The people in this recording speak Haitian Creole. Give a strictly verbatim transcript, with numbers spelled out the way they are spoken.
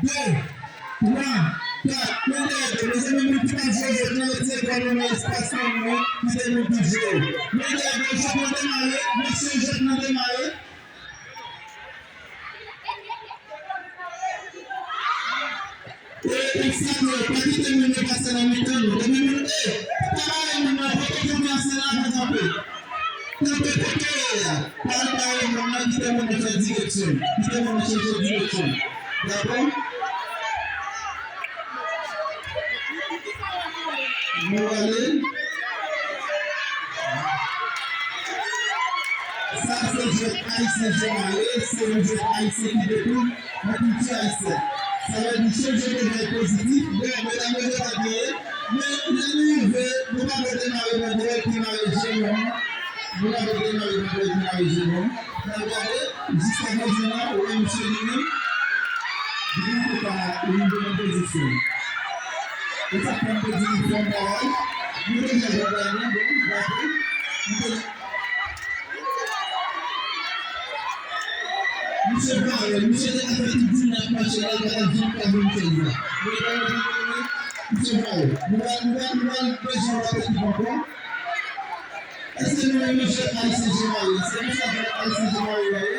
de, twa, kat, men dèyè de, mezanmi, moun ki pa jwe jwèt lan, retire kò nou nan espas lan, nou kite moun ki jwe. Men dèyè de, jwèt lan demare, mesye, jwèt lan demare. E, obstak yo, pa kite moun yo pase nan mitan nou. Depi moun, e, pa bare moun nan, pa kite moun nan, se la pou kanpe. Kanpe kote w ye a. Pa al bare moun nan, kite moun nan fè direksyon. Kite moun nan chanje direksyon. Dakò? Nou ale. Sa se jwèt ayisyen jan mare, se yon jwèt ayisyen ki dekoule nan kilti ayisyèn. Sa vle di chanje de vèb pozitif, bon, medam yo gentan genyen, men lè nou rive, nou pa dwe demare nan dwèl ki mare je nou an, nou pa dwe demare nan dwèl ki mare je nou an. N ap gade, jiska prezan la, ou wè misye li menm, li poko ka rive nan pozisyon. E sa k fè m te di li fè yon bagay, nou deja jwe bagay lan, bon, dakò, m te Misye pare, misye te ka fè tout jounen ap mache la, li pa t ap janm ka jwenn chèz la. Misye pare, nou pral, nou pral, nou pral bezwen wè ekip ankò. Èske nou menm nou jwèt ayisyen jan mare? Se konsa jwèt ayisyen jan mare a ye?